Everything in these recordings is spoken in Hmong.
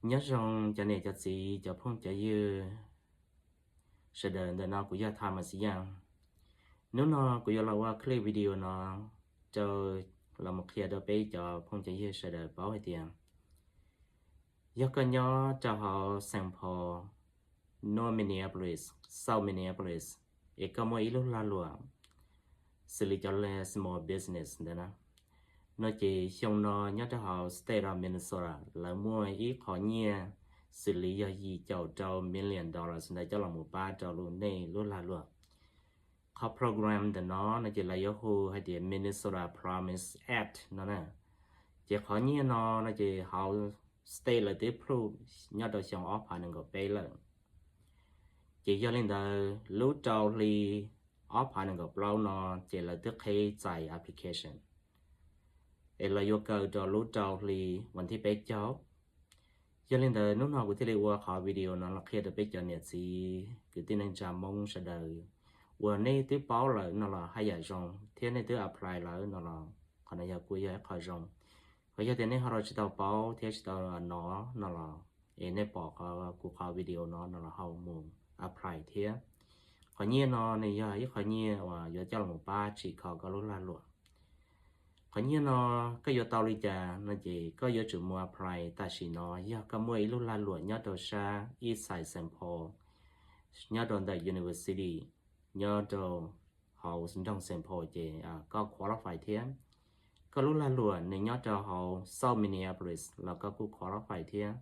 Nyob zoo cov niam cov txiv, cov phooj cov ywg sawv daws, ntawm no kuv yog Thomas Young. Hnub no kuv yuav los ua clip video no rau, los mus qhia rau peb cov phooj cov ywg sawv daws paub hais tias yog koj nyob rau hauv Saint Paul, North Minneapolis, South Minneapolis, es koj muaj ib lub lag luam xws li cov small business ntawd na, no ces xyoo no nyob rau hauv state of Minnesota lawv muaj ib qhov nyiaj xws li yog yim caum rau million dollars ntawd coj los mus pab rau nej lub lag luam. Qhov program ntawm no no ces lawv yuav hu hais tias Minnesota Promise Act no na. Ces qhov nyiaj no no ces hauv state lawv twb approve nyob rau xyoo ob phav nees nkaum peb lawm. Ces yog li ntawd lub rau hli ob phav nees nkaum plaub no ces lawv twb qheb txais application, es lawv yuav kaw rau lub rau hli vas thib peb caug. Yog li ntawd hnub no kuv thiaj li ua qhov video no los qhia rau peb cov niam txiv kwv tij neej tsa Hmoob sawv daws uas nej twb paub lawm no los haj yam zoo, thiab nej twb apply lawm no los qhov no yog kuj yog ib qho zoo. Ho yog tias nej ho rau tsis tau paub thiab tsis tau hnov no los, es nej pom kuv qhov video no no los ho mus apply thiab. Qhov nyiaj no nws yog ib qhov nyiaj uas yuav coj los pab tsim kho koj lub lag luam. Qhov nyiaj no koj yuav tau li cas no ces koj yuav tsum mus apply tam sim no yog koj muaj ib lub lag luam nyob rau sab Eastside Saint Paul, nyob rau ntawm university, nyob rau hauv nroog Saint Paul ces koj qualify thiab. Koj lub lag luam nws nyob rau hauv South Minneapolis los koj kuj qualify thiab.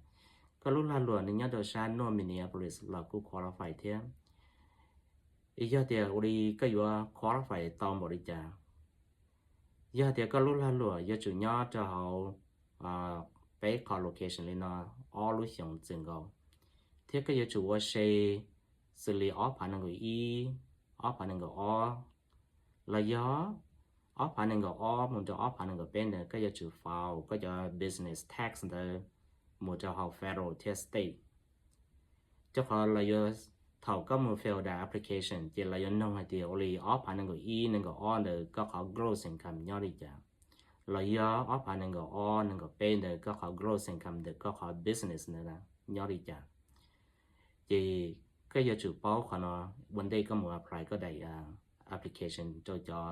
Koj lub lag luam nws nyob rau sab North Minneapolis los kuj qualify thiab. Es yog tias ua li koj yuav qualify tau npaum li cas? Yog tias koj lub lag luam yuav tsum nyob rau hauv peb qhov location li no, ob lub xyoos txwm nkaus, thiab koj yuav tsum ua se xws li ob phav nees nkaum ib, ob phav nees nkaum ob, los yog ob phav nees nkaum ob mus rau ob phav nees nkaum peb ntawd koj yuav tsum file koj cov business tax ntawd mus rau hauv federal thiab state. Rau qhov lawv yuav, thaum koj mus fill the application ces lawv yuav noog hais tias ua li ob phav nees nkaum ib nees nkaum ob ntawd koj qhov gross income nyob li cas, los yog ob phav nees nkaum ob nees nkaum peb ntawd koj qhov gross income ntawm koj qhov business ntawd nyob li cas. Ces koj yuav tsum paub qhov no ua ntej koj mus apply koj daim application rau cov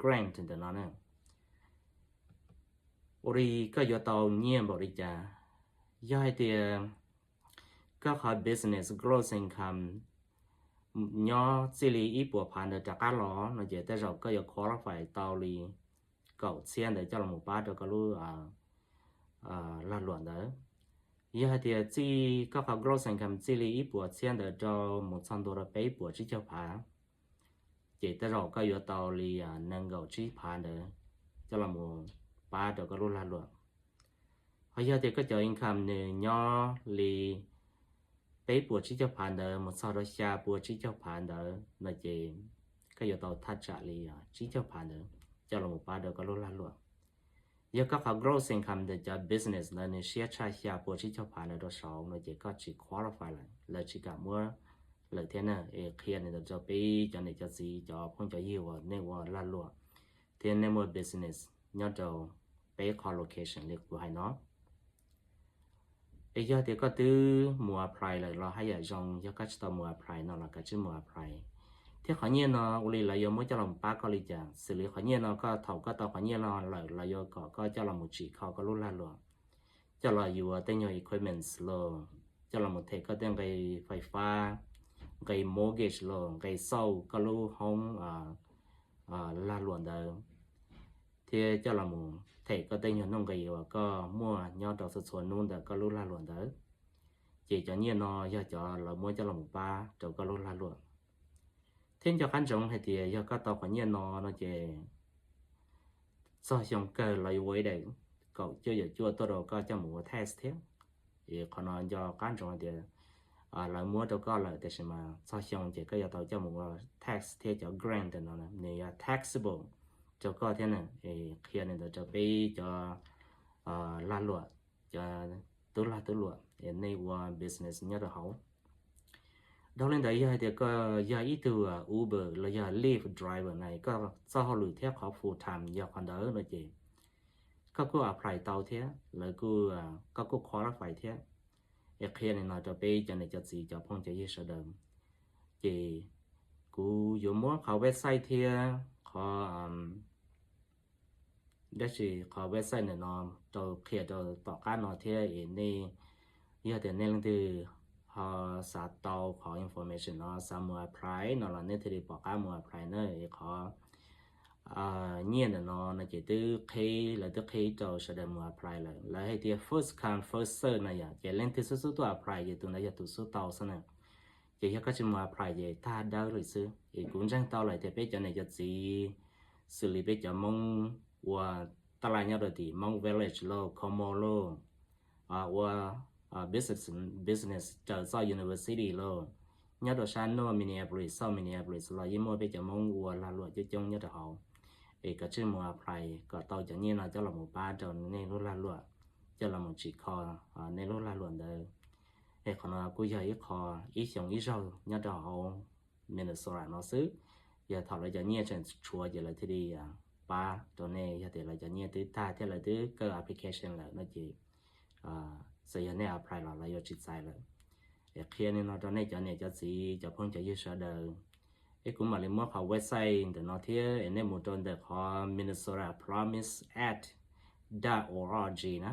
grant ntawm no na. Ua li koj yuav tau nyiaj npaum li cas? Yog hais tias koj qhov business gross income nyob txij li ib puas phav ntawd rov qab los no ces tej zaum koj yuav qualify tau li kaum txhiab ntawd coj los mus pab rau koj lub lag luam ntawd. Yog hais tias txij koj qhov gross income txij li ib puas txhiab ntawd rau mus txog ntua rau peb puas tsib caug phav, ces tej zaum koj yuav tau li nees nkaum tsib phav ntawd coj los mus pab rau koj lub lag luam. Ho yog tias koj cov income nws nyob li peb puas tsib caug phav ntawd mus txog rau xya puas tsib caug phav ntawd no ces koj yuav tau thaj tsam li tsib caug phav ntawd coj los mus pab rau koj lub lag luam. Yog koj qhov gross income ntawm cov business ntawd nws siab tshaj xya puas tsib caug phav ntawd rau saud no ces koj tsis qualify lawm, lawv tsis kam muab lawm thiab na. Es qhia li ntawd rau peb cov niam cov txiv cov phooj cov ywg uas nej ua lag luam thiab nej muaj business nyob rau peb qhov location li kuv hais no. Es yog tias koj twb mus apply lawm los haj yam zoo, yog koj tsis tau mus apply no los kav tsij mus apply. Thiab qhov nyiaj no ua li lawv yuav muab coj los pab koj li cas? Xws li qhov nyiaj no koj, thaum koj tau qhov nyiaj no lawm los yuav kom koj coj los mus tsim kho koj lub lag luam, coj los yuav tej nyuag equipments los, coj los mus them koj tej nqe fais fab, nqe mortgage los, nqe xauj koj lub hoob lag luam ntawd, thiab coj los mus them koj tej nyuag nuj nqis uas koj muaj nyob rau txhua txhua hnub ntawm koj lub lag luam ntawd. Ces cov nyiaj no yog cov lawv muab coj los mus pab rau koj lub lag luam. Thiab nco qab ntsoov hais tias yog koj tau qhov nyiaj no no ces txog xyoo kawg los yuav ua ib daim kaum cuaj caum cuaj tuaj rau koj coj mus ua tax thiab. Es qhov no nco qab ntsoov hais tias lawv muab rau koj lawm tiam sis mas txog xyoo ces koj yuav tau coj mus ua tax thiab cov grant no nws yog taxable rau koj thiab na. Es qhia li ntawd rau peb cov lag luam, cov tub lag tub luam es nej ua business nyob rau hauv. Dhau li ntawd yog hais tias koj yog ib tug Uber los yog Lyft driver na, koj txoj hauj lwm thiab qhov full time yog qhov ntawd no ces koj kuj apply tau thiab, lawv kuj, koj kuj qualify thiab. Es qhia li no rau peb cov niam cov txiv cov phooj cov ywg sawv daws. Ces kuv yuav muab qhov website thiab qhov dab tsi qhov website ntawm no rau qhia rau tom qab no thiab es nej yog tias nej leej twg ho xav tau qhov information no xav mus apply no los nej thiaj li pom qab mus apply na. Es qhov nyiaj ntawm no no ces twb qhib, lawv twb qhib rau sawv daws mus apply lawm. Lawv hais tias first come first serve no yom, ces leej twg xub xub tuaj apply ces tus ntawd yog tus xub tau xwb na. Ces yog koj tsis mus apply ces tag dawb li xwb. Es kuv ntseeg tau lawm tias peb cov niam cov txiv xws li peb cov Hmoob ua taj laj nyob rau tim Hmoob Village lauj, Como lauj, ua business, business raws txoj university lauj, nyob rau sab North Minneapolis, South Minneapolis los yeej muaj peb cov Hmoob ua lag luam coob coob nyob rau hauv. Es koj tsis mus apply kom tau cov nyiaj no coj los mus pab rau nej lub lag luam, coj los mus tsim kho nej lub lag luam ntawd. Es qhov no kuj yog ib qho, ib xyoo ib zaug nyob rau hauv Minnesota no xwb. Yog thaum lawv cov nyiaj tseem tshuav ces lawv thiaj li pab rau nej, yog tias lawv cov nyiaj twb tag thiab lawv twb kaw application lawm no ces txawm yog nej apply los lawv yuav tsis txais lawm. Es qhia li no rau nej cov niam cov txiv cov phooj cov ywg sawv daws. Es kuv mam li muab qhov website ntawm no thiab es nej mus rau ntawm qhov Minnesota Promise Act dot org na.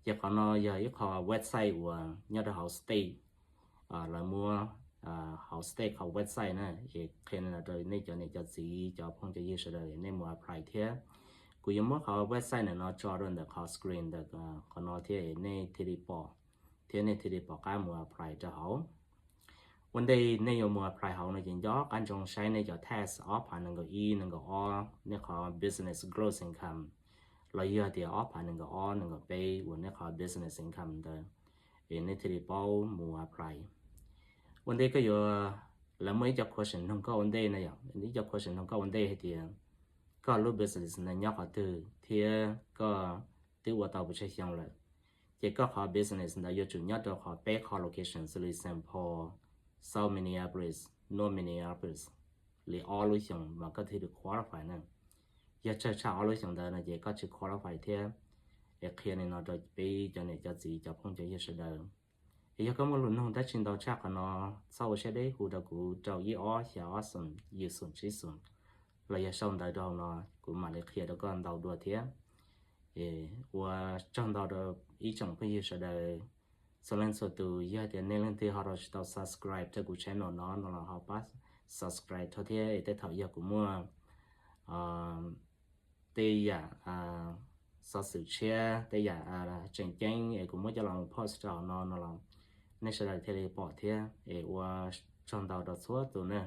Ces qhov no yog ib qho website uas nyob rau hauv state, lawv muab hauv state qhov website na. Es qhia li no rau nej cov niam cov txiv cov phooj cov ywg sawv daws nej mus apply thiab. Kuv yuav muab qhov website ntawm no tso rau ntawm qhov screen ntawm qhov no thiab nej thiaj li pom, thiab nej thiaj li pom qab mus apply rau hauv. Ua ntej nej yuav mus apply hauv no ces nco qab ntsoov saib nej cov tax ob phav nees nkaum ib nees nkaum ob, nej qhov business gross income, los yog tias ob phav nees nkaum ob nees nkaum peb uas nej qhov business income ntawd, es nej thiaj li paub mus apply. Ua ntej koj yuav, lawv muaj ib co question nug koj ua ntej na yom, ib co question nug koj ua ntej hais tias koj lub business ntawd nyob qhov twg thiab koj twb ua tau pes tsawg xyoo lawm. Ces koj qhov business ntawd yuav tsum nyob rau qhov peb qhov location xws li Saint Paul, South Minneapolis, North Minneapolis li ob lub xyoos mas koj thiaj li qualify na. Yog tsawg tshaj ob lub xyoos ntawd no ces koj tsis qualify thiab. Es qhia li no rau peb cov niam cov txiv cov phooj cov ywg sawv daws. Es yog koj muaj lus nug dab tsi ntau tshaj qhov no, txhob ua siab deb hu rau kuv rau ib ob xya ob xoom yim xoom tsib xoom, los yog sau ntawv rau hauv no, kuv mam li qhia rau koj ntau dua thiab. Es ua tsaug ntau rau ib tsoom phooj ywg sawv daws txhua leej txhua tus. Yog tias nej leej twg ho rau tsis tau subscribe rau kuv channel no no los ho pab subscribe rau thiab. Es tej thaum yog kuv muaj tej yam xov xwm tshiab, tej yam tseem ceeb es kuv muab coj los post rau hauv no no los nej sawv daws thiaj li pom thiab. Es ua tsaug ntau rau txhua tus na.